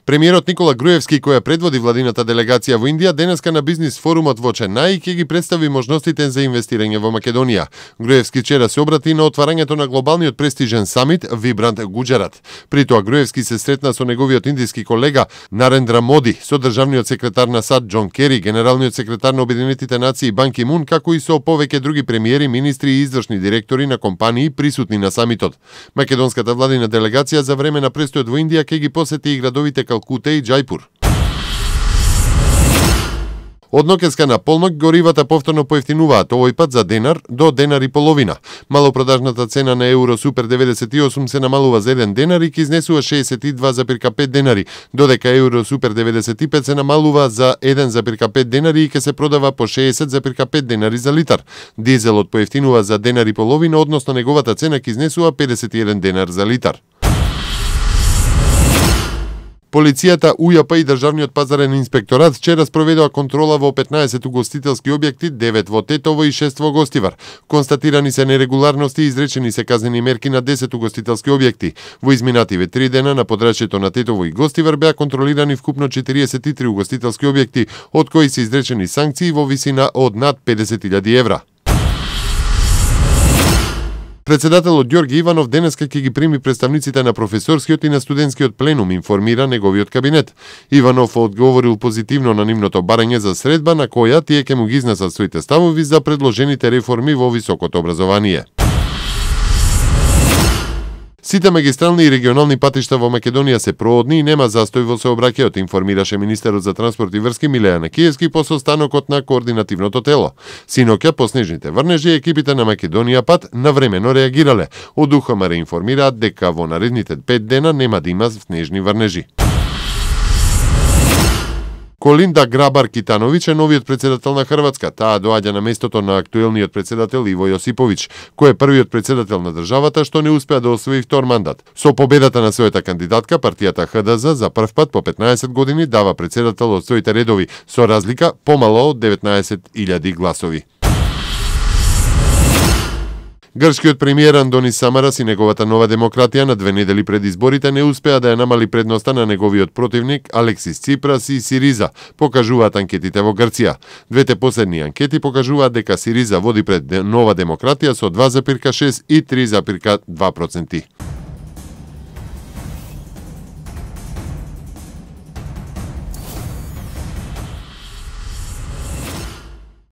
Премиерот Никола Груевски, која предводи владината делегација во Индија, денеска на бизнис форумот во Ченај ќе ги представи можностите за инвестирање во Македонија. Груевски вчера се обрати на отварањето на глобалниот престижен самит Вибрант Гуџарат. При тоа Груевски се сретна со неговиот индиски колега Нарендра Моди, со државниот секретар на САД Џон Кери, генералниот секретар на Обединетите нации Бан Ки Мун, како и со повеќе други премиери, министри и извршни директори на компании присутни на самитот. Македонската владина делегација за време на престојот во Индија ќе ги посети и градовите Калкута и Џајпур. Од ноќеска на полнок горивата повторно поевтинуваат, овој пат за денар до денар и половина. Малопродажната цена на Евро Супер 98 се намалува за 1 денар и ќе изнесува 62,5 денари, додека Евро Супер 95 се намалува за 1,5 денари и ќе се продава по 60,5 денари за литар. Дизелот поевтинува за денар и половина, односно неговата цена ќе изнесува 51 денар за литар. Полицијата, УЈП и Државниот пазарен инспекторат вчера спроведоа контрола во 15 угостителски објекти, 9 во Тетово и 6 во Гостивар. Констатирани се нерегуларности и изречени се казнени мерки на 10 угостителски објекти. Во изминативе 3 дена на подрачјето на Тетово и Гостивар беа контролирани вкупно 43 угостителски објекти, од кои се изречени санкции во висина од над 50.000 евра. Председателот Ѓорги Иванов денеска ќе ги прими представниците на професорскиот и на студентскиот пленум, информира неговиот кабинет. Иванов одговорил позитивно на нивното барање за средба на која тие ќе му ги изнесат своите ставови за предложените реформи во високото образование. Сите магистрални и регионални патишта во Македонија се проодни и нема застој во сообраќајот, информираше министерот за транспорт и врски Милејана Киевски по состанокот на координативното тело. Синоќа по снежните врнежи екипите на Македонија пат навремено реагирале. Од УХМР информираат дека во наредните 5 дена нема да има снежни врнежи. Колинда Грабар-Китановиќ е новиот председател на Хрватска. Таа доаѓа на местото на актуелниот председател Иво Јосиповиќ, кој е првиот председател на државата што не успеа да освои втор мандат. Со победата на својата кандидатка, партијата ХДЗ за прв пат по 15 години дава председател од своите редови, со разлика помало од 19.000 гласови. Грчкиот премиер Андонис Самарас и неговата нова демократија на 2 недели пред изборите не успеа да ја намали предноста на неговиот противник Алексис Ципрас и Сириза, покажуваат анкетите во Грција. Двете последни анкети покажуваат дека Сириза води пред нова демократија со 2,6 и 3,2%.